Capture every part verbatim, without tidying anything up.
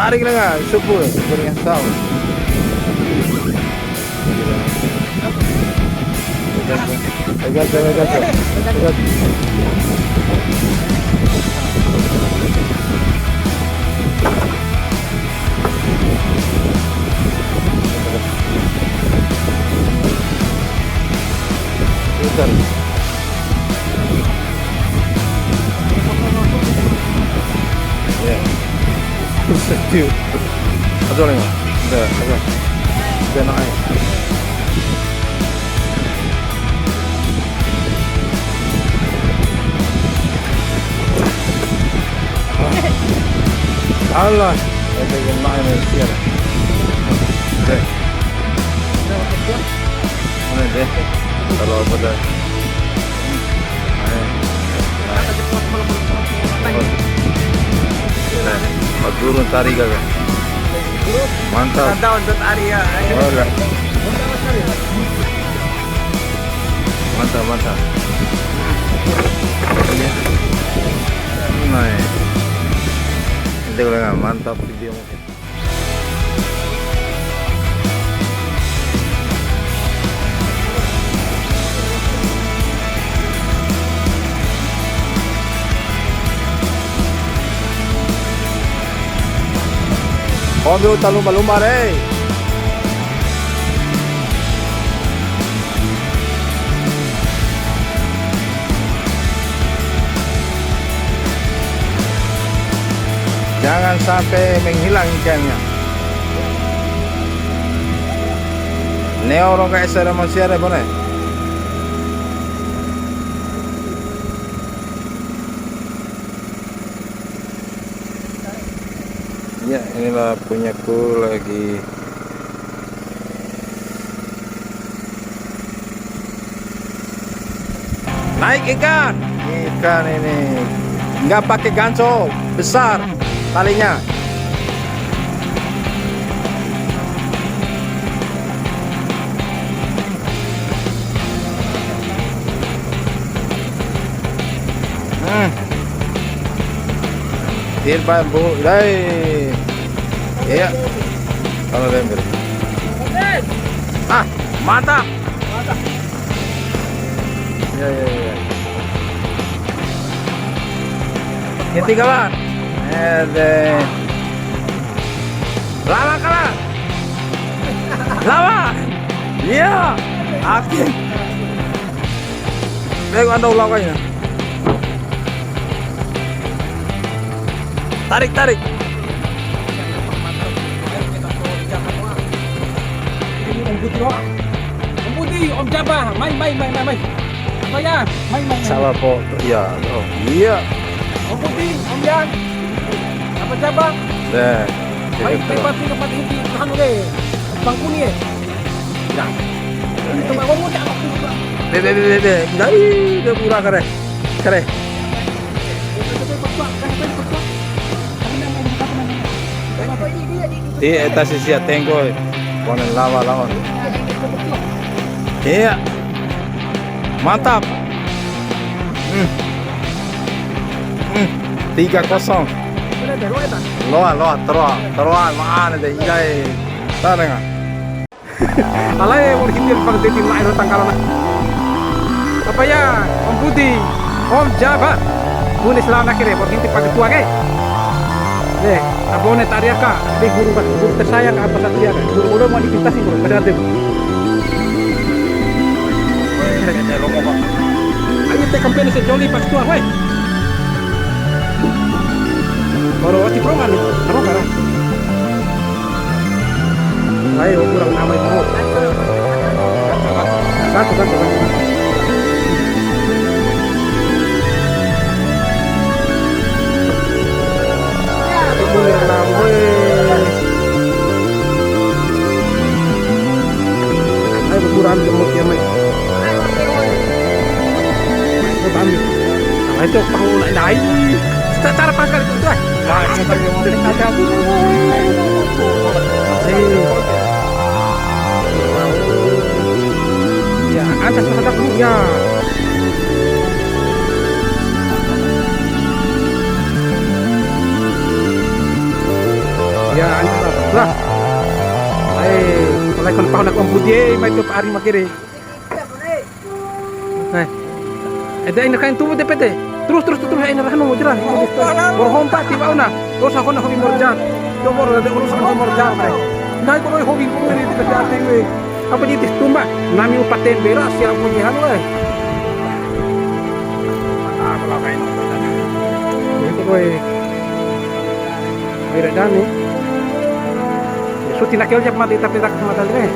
Tarik lenga, supu, gorengan saus. Pegang, pegang, pegang, pegang. Putar. Ya. Buset, Tio. Aduh, Leng. Udah, udah. Udah, nak, ayo. Alah, ada yang main sial. Oke. Mana deh? Kalau pada, ayo. Nah, Mas Guru tari kagak? Mantap. Santaun tuh tari ya. Oh, enggak. Mantap, mantap. Iya. Nice. Itu udah mantap video mungkin. Kombi uta lumba-lumba re. Jangan sampai menghilang ikannya. Neo ro ka ese ra manusia re, bone. Ya, inilah punyaku lagi. Naik ikan. Ikan ini. Nggak pakai ganso, besar talinya. Hmm. Tirban, Bu. Dai. Iya. Kalau lembir. Ah, mantap. Ya, ya, ya. Ini tiga, Pak. Eh, deh. Lama kalah. Lama. Iya. Aki. Bego anda ulang aja. Tarik, tarik. Ini Om Putih, Om Putih, Om Jabah, mai, mai, mai, mai, mai. Apa ya? Mai, mai, mai. Salah po, iya, oh, iya. Om Putih, Om Jan. Apa Jabah? Deh. Mai, mai, pati, pati, pati, tahan deh. Bangku nih, ya. Be, be, be, be, be. Ndai, udah murah kare. Kare. Di eta sisi ya tenggo. Kone lawa, lawa. Iya. Mantap. Hmm. Hmm. Tiga kosong. Loa, loa, teroa, teroa, maane de, ikai. Tanenga. Alai, wa'ur hidi pa dei la'i ro tangkala na. Apa ya, Om Budi, Om Jaba. Bune selama kire, wa'ur hidi pa ketua ke. Eh, abone tariaka, di guru, guru tersayang apa satria, guru udah mau dipinta sih, guru, kada ada. Ayo, te kampanye sejoli pa ketua, weh. Baru wati proman, proman. Ayo, kurang nama itu. Satu, satu, satu. Itu yang nama, weh. Ayo, kurang gemuk ya, Mai. Itu kami. Nah, itu tahu nak naik. Secara pangkal itu, tuh. Nah, itu tadi mau kita ada. Ya, ada terhadap dunia. Lah. Hai, mulai kon pahuna kompudi e, mai tu ari makere. Hai. Ede aina kain tubu de pete. Terus, terus, terus, aina rahnu mujra. Bor hompa tiba una. Terus aku nak hobi morjar. Coba ada urus aku morjar. Nai ko hobi ko ini kita jati we. Apa jadi tumba? Nami upaten bera siap ko jihan we. Itu koe. Aira dani. Ya, suti nak kerja mati tapi tak mata deh.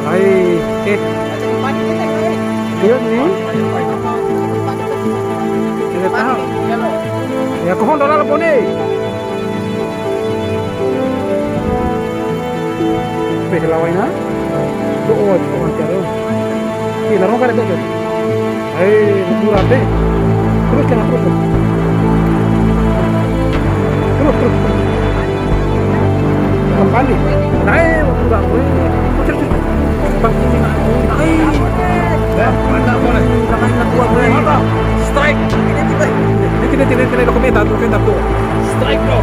Hai, eh. Iya ni. Tidak tahu. Ya, kohon dolar pone. Pe lawaina. Do'o, do'o, do'o. Ih, larong kada do'o. Eh, kurang deh. Terus, jangan terus, terus. Terus, terus. Kembali. Naik, kurang, weh. Terus, terus, terus. Bang, ini nak, naik. Eh, mantap, boleh. Jangan ingat gua, weh. Mantap. Strike. Ini, ini, ini, ini, ini, ini, ini, ini, ini, ini, strike, bro.